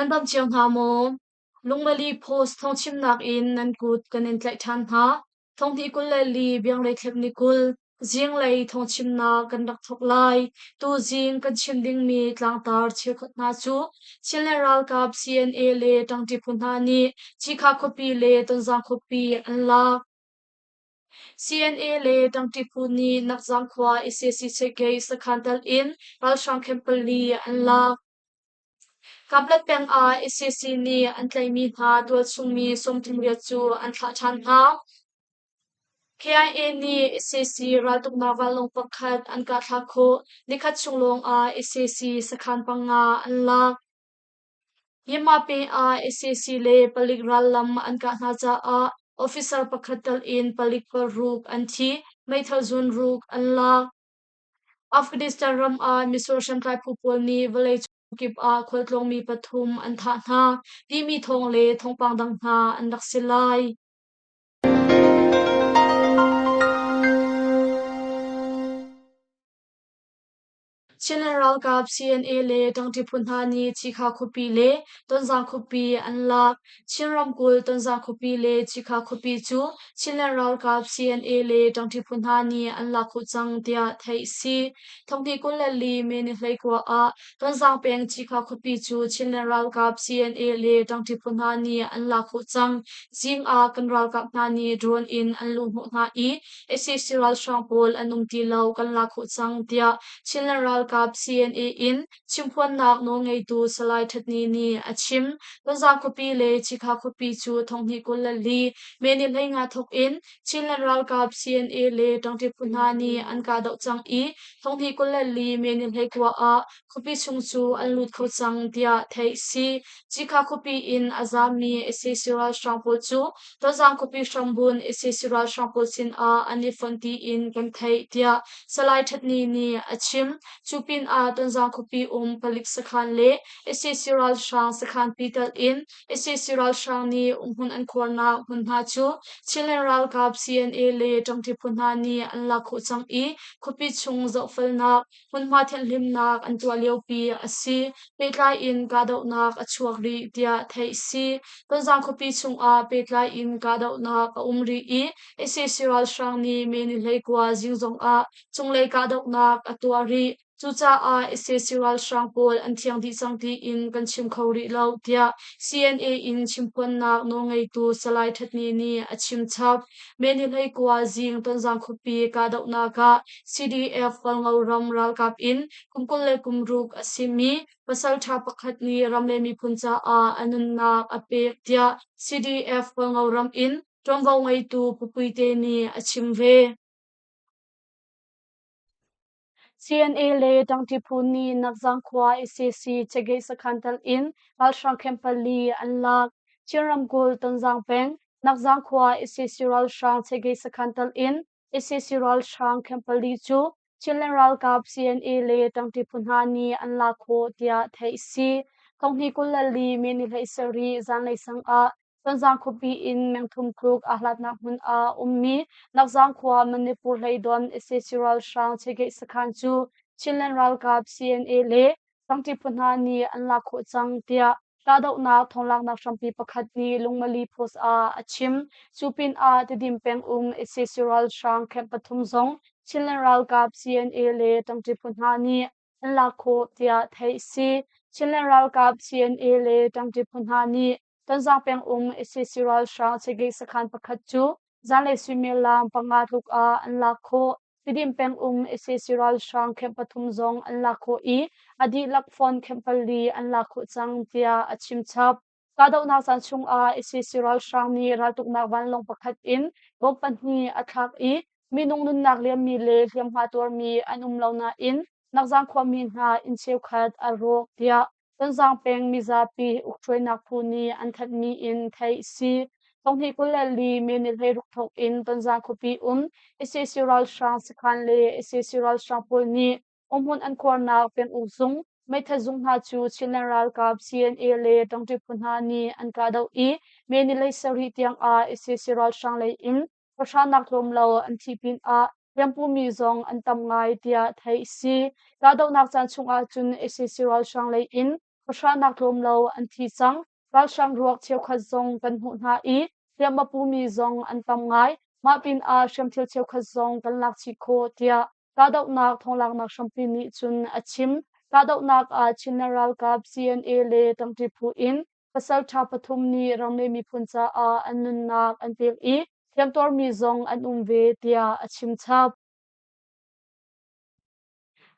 Nan dam cio hna maw? Lungmali Post thawngchimnak in nan kut kan in tlaih ṭhan hna. Thonghnih 24 biangreithlep ni 20 zinglei thawngchimnak kan rak thawk lai. Tuzing kan chim dingmi tlangtar cheukhat hna cu Chinland ralkap CNA le ṭangṭi phu hna nih Cikha khuapi le Tonzang khuapi an lak. CNA le ṭangṭi phu nih Nakzang khua sac Cheikei sakhan tal in ralhrang camp pali an lak. Kaplet peng ah sac nih an tlaihmi hna tualchung mi 38 cu an thlah ṭhan hna. KIA nih sac raltuknak vanlawng pakhat an kahthlak khawh. Nikhat chung lawngah sac sakhan panga an lak. Yemape ah sac le palik rallam an kah hna caah officer pakhat tal in palik paruk an thi, meithal zun ruk an lak. Afghanistan ram ah misual hriamtlai phu pawl nih vawleicung kip ah khualtlawngmi pathum an thah hna timi thawng le thawngpang dang hna an rak si lai. Chinland ralkap CNA le ṭangṭi phu hna nih Cikha khuapi le Tonzang khuapi an lak. Chin ramkulh Tonzang khuapi le Cikha khuapi cu Chinland ralkap CNA le ṭangṭi phu hna nih an lak khawh cang tiah theih a si. Thonghnih 24 May ni 19 ah Tonzang peng Cikha khuapi cu Chinland ralkap CNA le ṭangṭi phu hna nih an lak khawh cang. Zing ah kan ralkap hna nih drone in an luhhnawh hna i sac ralhrang pawl an um ti lo kan lak khawh cang tiah Chinland ralkap CNA in chimphuannak nawlngeitu Salai Thatni nih a chim. Tonzang khuapi le Cikha khuapi cu thonghnih 24 May ni 15 thawk in Chinland ralkap CNA le ṭangṭi phu hna nih an kahdoh cang i thonghnih 24 May ni 19 ah khuapi chung cu an lut kho cang tiah theih a si. Cikha khuapi in a zaammi sac ralhrang pawl cu Tonzang khuapi hrambun sac ralhrang pawl sinah an i fonh tiin kan theih tiah Salai Thatni nih a chim. Cu pinah Tonzang khuapi um palik sakhan le sac ralhrang sakhan pi telh in sac ralhrang nih umhmun an khuarnak hmun hna cu Chinland ralkap CNA le ṭangṭi phu hna nih an lak khawh cang i khuapi chung zohfelnak hmunhma thianhhlimnak an tuah liopi a si. Pehtlai in kahdohnak a chuak rih tiah theih a si. Tonzang khuapi chungah pehtlai in kahdohnak a um rih i sac ralhrang nih May ni 19 zing zongah cunglei kahdohnak a tuah rih. Cucaah sac ralhrang pawl an thiang dih cang tiin kan chim kho rih lo tiah CNA in chimphuannak nawlngeitu Salai Thatni nih a chim chap. May ni 19 zing Tonzang khuapi kahdohnak ah CDF Hualngo ram ralkap in kum 26 a simi pasalṭha pakhat nih ram le miphun caah a nunnak a pek tiah CDF Hualngo ram in ṭuanvo ngeitu Pu Puite nih a chim ve. CNA le ṭangṭi phu nih Nakzang khua sac Chegeih sakhan telh in ralhrang camp pali an lak. Chin ramkulh Tonzang peng Nakzang khua sac ralhrang Chegeih sakhan telh in sac ralhrang camp pali cu Chinland ralkap CNA le ṭangṭi phu hna nih an lak khawh tiah theih a si. Thonghnih 24 May ni 17 zanlei sang ah Tonzang khuapi in mengthum tluk aa hlatnak hmun ah a ummi Nakzang khua Manipur hleidon sac ralhrang Chegeih sakhan cu Chinland ralkap CNA le Sangṭi phu hna nih an lak khawh cang tiah kahdohnak thawnglaknak hrampi pakhat nih Lungmali Post ah a chim. Cu pinah Tidim peng um sac ralhrang camp pathum zong Chinland ralkap CNA le Ṭangṭi phu hna nih an lak khawh tiah theih a si. Chinland ralkap CNA le Ṭangṭi phu hna nih Tonzang peng um sac ralhrang Chegeih sakhan pakhat cu zanlei suimilam panga tluk ah an lak khawh. Tidim peng um sac ralhrang camp pathum zong an lak khawh i a dihlak phone camp pali an lak khawh cang tiah a chim chap. Kahdohnak caan chungah sac ralhrang nih raltuknak vanlawng pakhat in bomb pahnih a thlak i minung nunnak liammi le hliamhma tuarmi an um lo nain Nakzang khuami hna inn cheukhat a rawk tiah Tonzang peng mizapi ukhruainak phu nih an thanhmi in theih a si. Thonghnih 24 May ni 16 thawk in Tonzang khuapi um sac ralhrang sakhan le sac ralhrang pawl nih umhmun an khuarnak penguk zung, meithal zung hna cu Chinland ralkap CNA le ṭangṭi phu hna nih an kahdoh i May ni 17 tiang ah sac ralhrang lei in Pahranak tlawm lo an thih pinah rianpumi zong an tam ngai tiah theih a si. Kahdohnak caan chung ahcun sac ralhrang lei in pahranak tlawm lo an thi cang. Ralhrang ruak cheukhat zong kan hmuh hna i hliam a pumi zong an tam ngai. Mah pinah hriamthil cheukhat zong kan lak chih khawh tiah kahdohnak thawnglaknak hrampi nih cun a chim. Kahdohnak ah Chinland ralkap CNA le ṭangṭi phu in pasalṭha pathum nih ram le miphun caah an nunnak an pek i hliamtuarmi zong an um ve tiah a chim chap.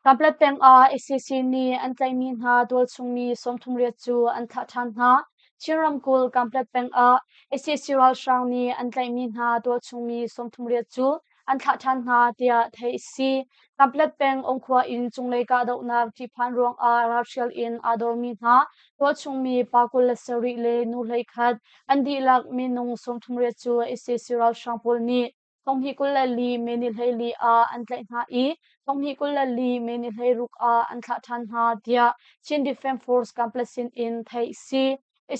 Kanpetlet peng ah sac nih an tlaihmi hna tualchung mi 38 cu an thlah ṭhan hna. Chin ramkulh Kanpetlet peng ah sac ralhrang nih an tlaihmi hna tualchung mi 38 cu an thlah ṭhan hna tiah theih a si. Kanpetlet peng Ongkhua in cunglei kahdohnak ṭihphan ruangah ralhrial in aa dormi hna tualchung mi pa 27 le nu 11 an dihlak minung 38 cu sac ralhrang pawl nih Thonghnih 24 May ni 14 ah an tlaih hna i thonghnih 24 May ni 16 ah an thlah ṭhan hna tiah Chin Defence Force Complex sin in theih a si.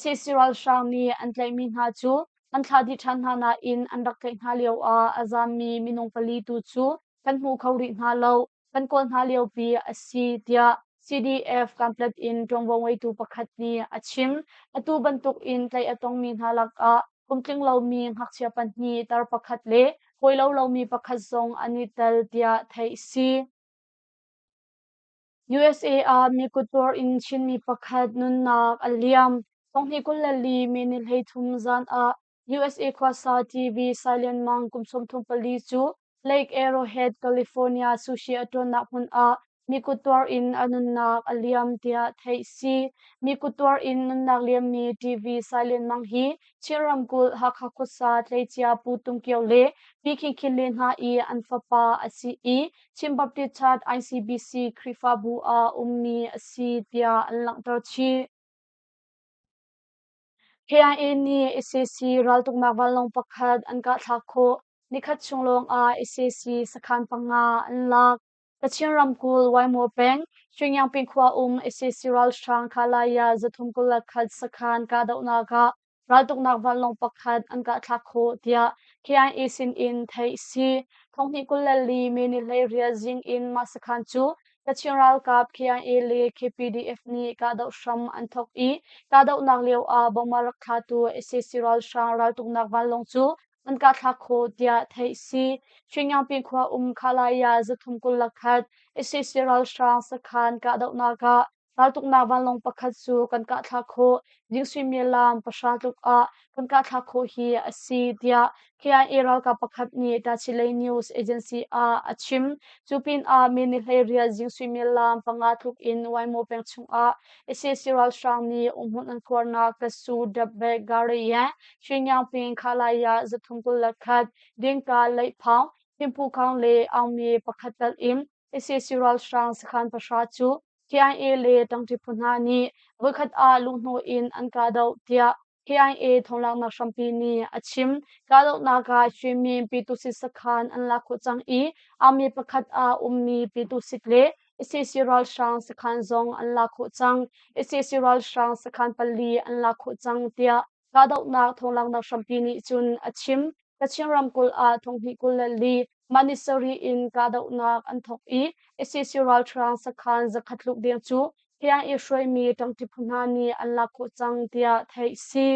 Sac ralhrang nih an tlaihmi hna cu an thlah dih ṭhan hna nain an rak tlaih hna lio ah a zaammi minung pali tu cu kan hmu kho rih hna lo, kan kawl hna liopi a si tiah CDF Kanpetlet in ṭuanvo ngeitu pakhat nih a chim. Atu bantuk in tlaih a tongmi hna lakah kum tling lomi ngakchia pahnih, tar pakhat le hawi lo lomi pakhat zong an i tel tiah theih a si. USA ah mi kuttuar in Chinmi pakhat nunnak a liam. Thonghnih 24 May ni 33 zan ah USA khuasa TV Silent Mang kum 34 cu Lake Arrowhead, California sushi a ṭuannak hmun ah mi kuttuar in a nunnak a liam tiah theih si. Mi kuttuar in nunnak liammi TV Silent Mang hi Chin ramkulh Hakha khuasa tleicia Pu Tum Kio le Pi Khin Khin Le hna i an fapa a si i Chin Baptist Church ICBC Khrihfabu ah ummi a si tiah an langhter chih. KIA nih sac raltuknak vanlawng pakhat an kahthlak khawh. Nikhat chung lawngah sac sakhan panga an lak. Kachin ramkulh Waimaw peng, Hringyangping khua um sac ralhrang Khalaya 321 sakhan kahdohnak ah raltuknak vanlawng pakhat an kahthlak khawh tiah KIA sin in theih a si. Thonghnih 24 May ni 18 zing in mah sakhan cu Kachin ralkap KIA le KPDF nih kahdoh hram an thawk i kahdohnak lio ah bomb a rak thlatu sac ralhrang raltuknak vanlawng cu an kahthlak khawh tiah theih a si. Hringyangping khua um Khalaya 321 sac ralhrang sakhan kahdohnak ah Raltuknak vanlawng pakhat cu kan kahthlak khawh ding suimilam 0 tluk ah kan kahthlak khawh hi a si, tiah KIA ralkap pakhat nih Tachileik News Agency ah a chim. Cu pinah May ni 18 zing suimilam 5 tluk in Waimaw peng chungah sac ralhrang nih umhmun an khuarnak Kasu, Dabbek, Garayan, Hringyangping, Khalaya, 321, Dingka, Leihphang, Thimphukhang le Aungmye pakhat telh in sac ralhrang sakhan pahra cu KIA le ṭangṭi phu hna nih voikhat ah luhhnawh in an kahdoh tiah KIA thawnglaknak hrampi nih a chim. Kahdohnak ah Hrimin Pyituhsit sakhan an lak khawh cang i army pakhat ah ummi Pyituhsit le sac ralhrang sakhan zong an lak khawh cang. Sac ralhrang sakhan pali an lak khawh cang tiah kahdohnak thawnglaknak hrampi nih cun a chim. Kachin ramkulh ah thonghnih 24 mah ni sarih in kahdohnak an thawk i sac ralhrang sakhan 100 tluk deng cu thiang i hruaimi ṭangṭi phu hna nih an lak khawh cang tiah theih a si.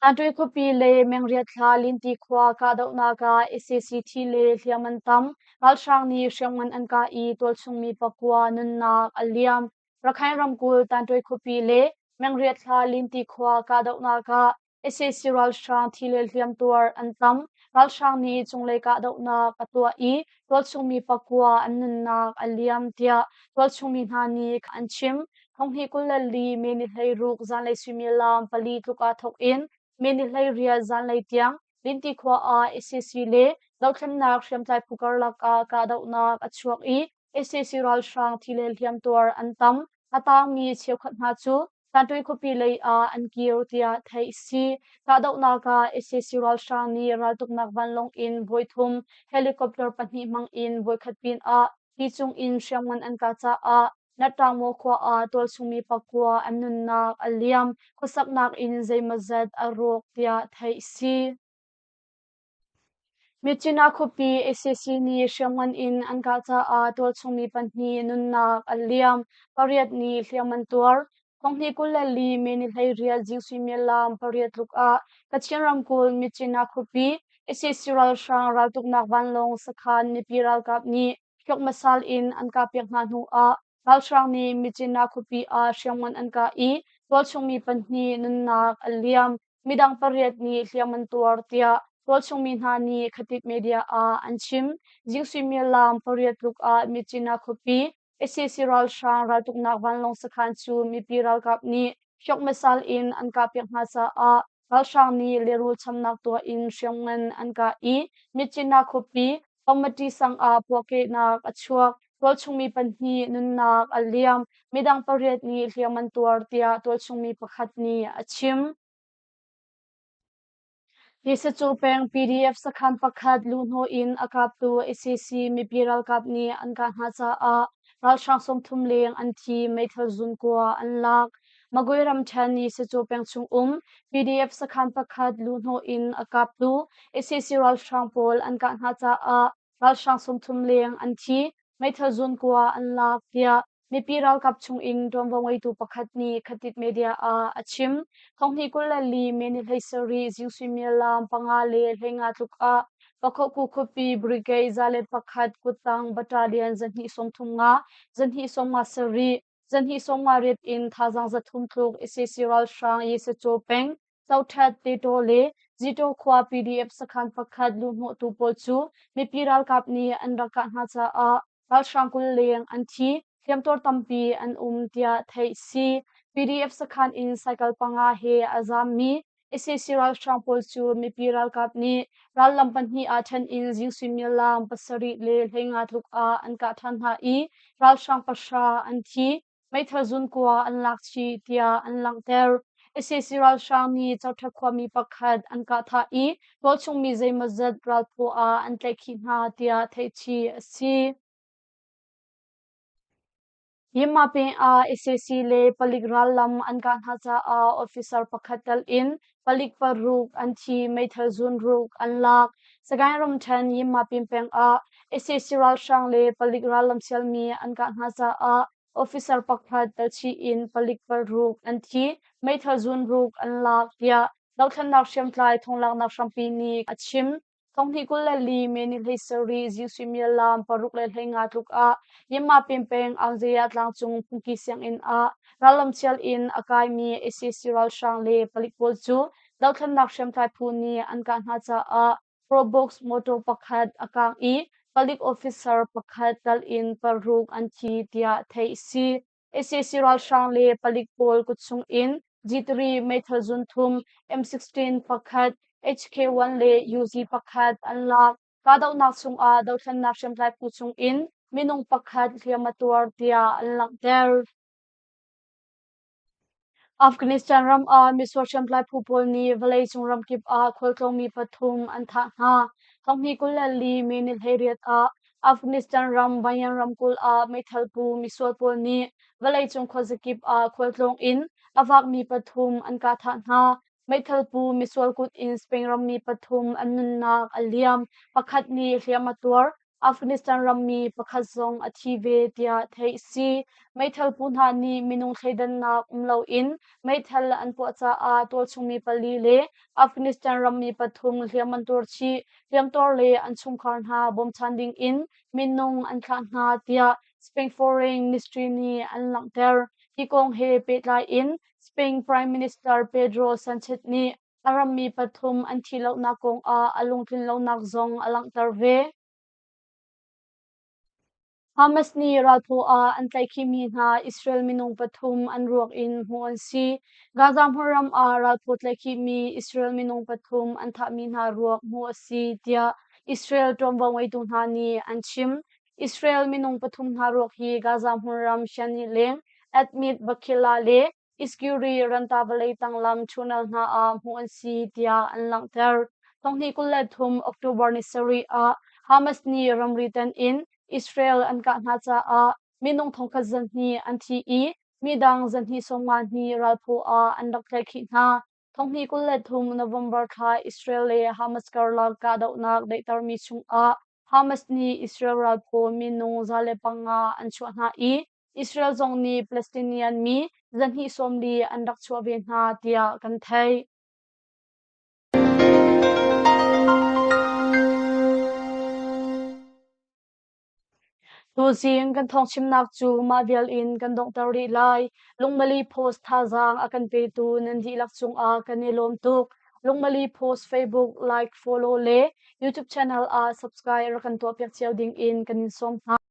Tanṭuai khuapi le Mengriat thla Linti khua kahdohnak ah sac thi le hliam an tam. Ralhrang nih hriamngan an kah i tualchung mi pakua nunnak a liam. Rakhine ramkulh Tanṭuai khuapi le Mengriat thla Linti khua kahdohnak ah Sac ralhrang thi le hliamtuar an tam. Ralhrang nih cunglei kahdohnak a tuah i tualchungmi pakua an nunnak a liam tiah tualchungmi hna nih an chim. Thonghnih 24 May ni 16 zanlei suimilam 4 tluk ah thawk in May ni 18 zanlei tiang Linti khua ah sac le dothlennak hriamtlai phu karlak ah kahdohnak a chuak i sac ralhrang thi le hliamtuar an tam. A tangmi cheukhat hna cu Tanṭuai khuapi lei ah an kir tiah theih a si. Kahdohnak ah sac ralhrang nih raltuknak vanlawng in voithum, helicopter pahnih hmang in voikhat pinah ti cung in hriamngan an kah caah Nattangmaw khua ah tualchungmi pakua an nunnak a liam, khuasaknak in zeimawzat a rawk tiah theih a si. Myitkyina khuapi sac nih hriamngan in an kah caah tualchung mi pahnih nunnak an liam, pariat nih hliam an tuar. Thonghnih 24 May ni 18 zing suimilam 8 tluk ah Kachin ramkulh Myitkyina khuapi sac ralhrang raltuknak vanlawng sakhan mipi ralkap nih hlokmasal in an kahpiak hna hnu ah ralhrang nih Myitkyina khuapi ah hriamngan an kah i tualchung mi pahnih nunnak an liam. Midang pariat nih hliam an tuar tiah tualchung mi hna nih Khatib media ah an chim. Zing suimilam pariat tluk ah Myitkyina khuapi sac ralhrang raltuknak vanlawng sakhan cu mipi ralkap nih hyokmasal in an kahpiak hna caah ralhrang nih lehrul chamnak tuah in hriamngan an kah i Myitkyina khuapi Pangmati sang ah puahkehnak a chuak. Tualchung mi pahnih nunnak a liam. Midang pariat nih hliam an tuar tiah tualchung mi pakhat nih a chim. Nisacu peng PDF sakhan pakhat luhhnawh in a kaptu sac mipi ralkap nih an kah hna caah ralhrang 30 leng an thi, meithal zun kua an lak. Magwe ramṭhen Nisacu peng chung um PDF sakhan pakhat luhhnawh in a kaptu sac ralhrang pawl an kah hna caah ralhrang 30 leng an thi, meithal zun kua an lak tiah mipi ralkap chungin ṭuanvo ngeitu pakhat nih Khatit Media ah a chim. Thonghnih 24 May ni 17 zing suimilam 5 le 15 tluk ah Pakhoku khuapi Brigade 101 kuttang Battalion 235, 257, 258 in thazaang 300 tluk sac ralhrang Yesacaw peng Zoṭhat, Tetaw le Zitaw khua PDF sakhan pakhat luhhnawhtu pawl cu mipi ralkap nih an rak kah hna caah ralhrang 20 leng an thi, hliamtuar tampi an um tiah theih si. PDF sakhan in cycle panga he a zaammi sac ralhrang pawl cu mipi ralkap nih rallam pahnih ah ṭhen in zing suimilam 7 le 15 tluk ah an kah ṭhan hna i ralhrang pahra an thi. Meithal zunkua an lak chih tiah an langhter. Sac ralhrang nih Coṭha khuami pakhat an kah thah i tualchung mi zeimawzat ralphaw ah an tlaihkhih hna tiah theihchih a si. Yinmapin ah sac le palik rallam an kah hna caah officer pakhat tel in palik paruk an thi, meithal zun ruk an lak. Sagaing ramṭhen Yinmapin peng ah sac ralhrang le palik rallam sialmi an kah hna caah officer pakhat telchih in palik paruk an thi, meithal zun ruk an lak tiah dothlennak hriamtlai thonglaknak hrampi nih a chim. Thonghnih 24 May ni 17 zing suimilam 6 le 15 tluk ah Yinmapin peng Aungzaya tlangcung phungki sianginn ah rallam chial in a kaimi sac ralhrang le palik pawl cu dothlennak hriamtlai phu nih an kah hna caah Probox motor pakhat a kaang i palik officer pakhat tal in paruk an thi tiah theih a si. Sac ralhrang le palik pawl kutchung in G3 meithal zun thum, M16 pakhat, HK1 le UZ pakhat an lak. Kahdohnak chungah dothlennak hriamtlai phu chungin minung pakhat hliam a tuar tiah an langhter. Afghanistan ram ah misual hriamtlai phu pawl nih vawleicung ramkip ah khualtlawngmi pathum an thah hna. Thonghnih 24 May ni 18 ah Afghanistan ram Bayan ramkulh ah meithal pu misual pawl nih vawleicung khuazakip ah khualtlawng in a vakmi pathum an kah thah hna. Meithal pu misual kut in Spain rammi pathum an nunnak a liam. Pakhat nih hliam a tuar. Afghanistan rammi pakhat zong a thi ve tiah theih a si. Meithal pu hna nih minung thleidannak um loin meithal an puah caah tualchungmi pali le Afghanistan rammi pathum hliam an tuar chih. Hliamtuar le an chungkhar hna bawmchan ding in minung an thlah hna tiah Spain Foreign Ministry nih an langhter. Hi kong he pehtlai in Spain Prime Minister Pedro Sanchez nih a rammi pathum an thih lonak kong ah a lungtlin lonak zong a langhter ve. Hamas nih ralphaw ah an tlaihkhihmi hna Israel minung pathum an ruak in hmuh an si. Gaza hmunram ah ralphaw tlaihkhihmi Israel minung pathum an thahmi hna ruak hmuh a si tiah Israel ṭuanvo ngeitu hna nih an chim. Israel minung pathum hna ruak hi Gaza hmunram Shani leng, Admit Bakhila le Iskuri Ranta vawlei tanglam tunnel hna ah hmuh an si tiah an langhter. Thonghnih 23 October ni sarih ah Hamas nih ramri tan in Israel an kah hna caah minung thongkhat zahnih an thi i midang zahnih sawmnga hnih ralphaw ah an rak tlaihkhih hna. 2023 November thla Israel le Hamas karlak kahdohnak daihtermi chungah Hamas nih Israel ralphaw minung 105 an chuah hna i Israel zong nih Palestinian mi 240 an rak chuah ve hna tiah kan theih. Tuzing kan thawngchimnak cu mah vial in kan donghter rih lai. Lungmali Post thazaang a kan petu nan dihlak cungah kan i lawm tuk. Lungmali Post Facebook like, follow le YouTube channel ah subscribe rak kan tuahpiak cio ding in kan in sawm hna.